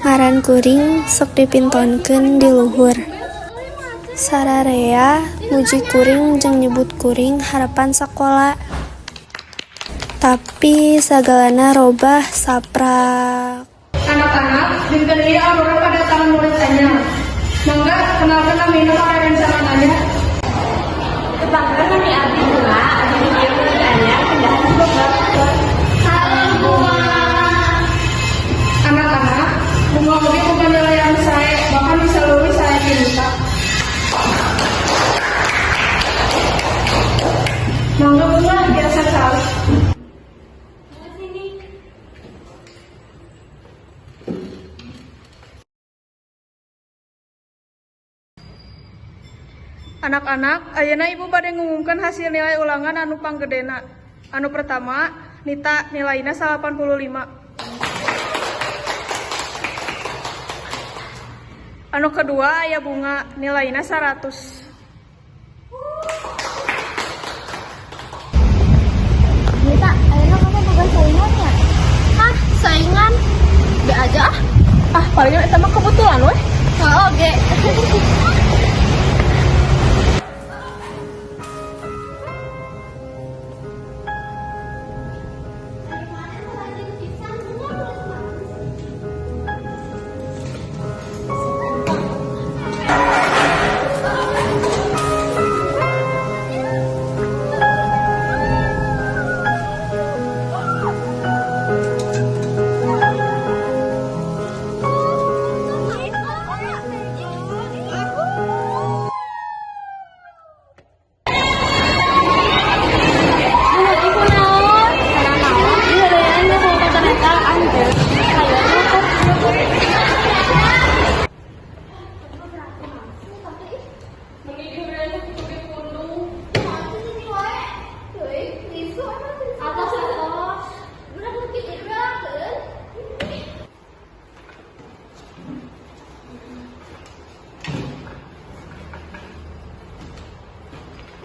Ngaran kuring sok dipintonkeun di luhur. Sararea muji kuring jeung nyebut kuring harapan sakola. Tapi sagalana robah saprak. Anak-anak, dinten ieu Aurora kadatangan murid anyar. Mangga kenalkeun namina ka rerencangan anyar. Tepangkeun, nami abdi Bunga, abdi di dieu murid anyar pindahan ti Bogor. Halo, Bunga. Anak-anak, Bunga oge boga nilai anu sae, bahkan bisa leuwih sae ti Nita. Mangga, Bunga, tiasa calik. Sini. Anak-anak, ayeuna Ibu bade ngumumkeun hasil nilai ulangan anu panggedena. Anu pertama, Nita, nilaina 85. Anu kedua aya Bunga, nilaina 100. Nita, ayeuna kamu boga saingan ya? Hah, saingan? Be aja ah. Ah, palingan eta mah kebetulan weh. Oh, oke. Ibu naon? Naon? Iya, dayana bawa motor eta anjir. Hayo. Atos, atos. Budak leutik geurakeun.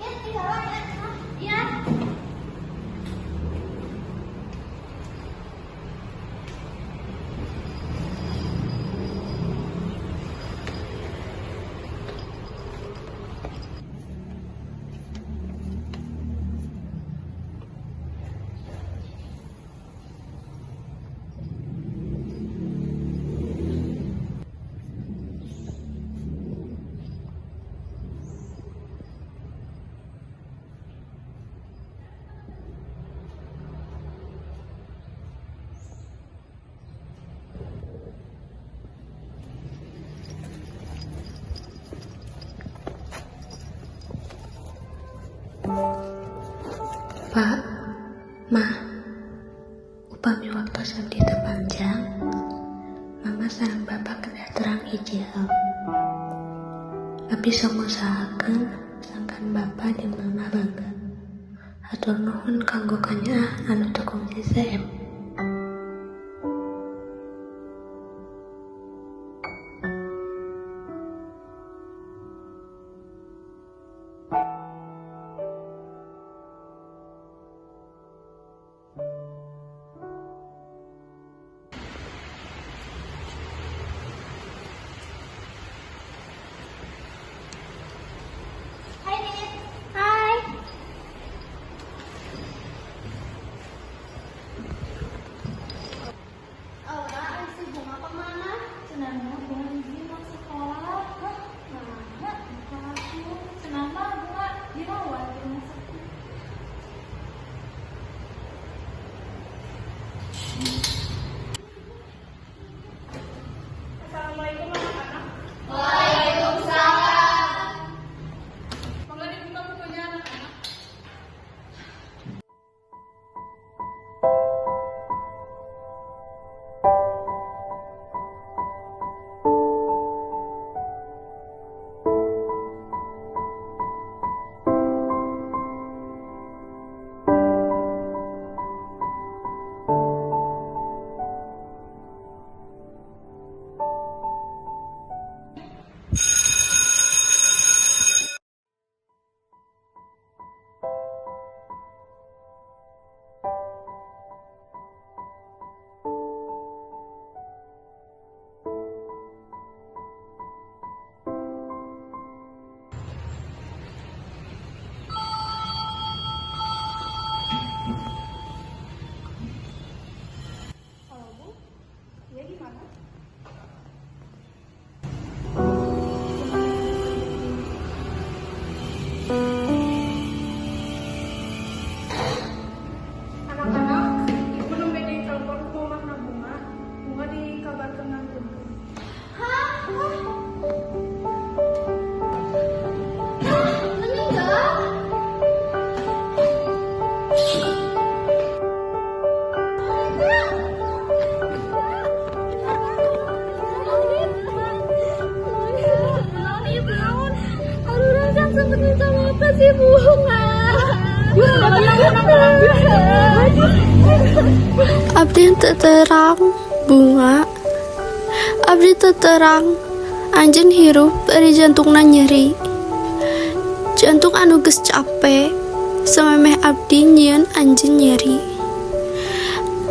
Ya, tinggal ya. Iya. Pak, Ma, upami waktos abdi teu panjang, Mama sareng Bapak kedah terang hiji hal. Abdi sok ngusahakeun sangkan Bapak jeung Mama bangga. Hatur nuhun kanggo kanyaah anu teu kungsi seep. Hai, Nit. Hai. Si Bunga. Tenang, tenang. Abdi teu terang, Bunga. Abdi teu terang anjeun hirup bari jantungna nyeri. Jantung anu geus cape samemeh abdi nyieun anjeun nyeri.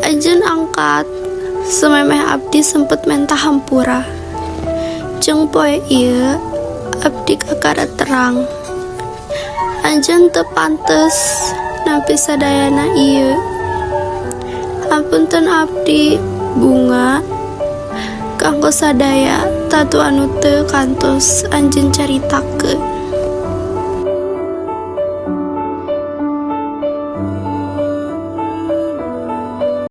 Anjeun angkat samemeh abdi sempet menta hampura. Jeung poe ieu abdi kakara terang. Anjeun teu pantes nampi sadayana ieu. Hapunten abdi, Bunga. Kanggo sadaya tatu anu teu kantos anjeun caritakeun.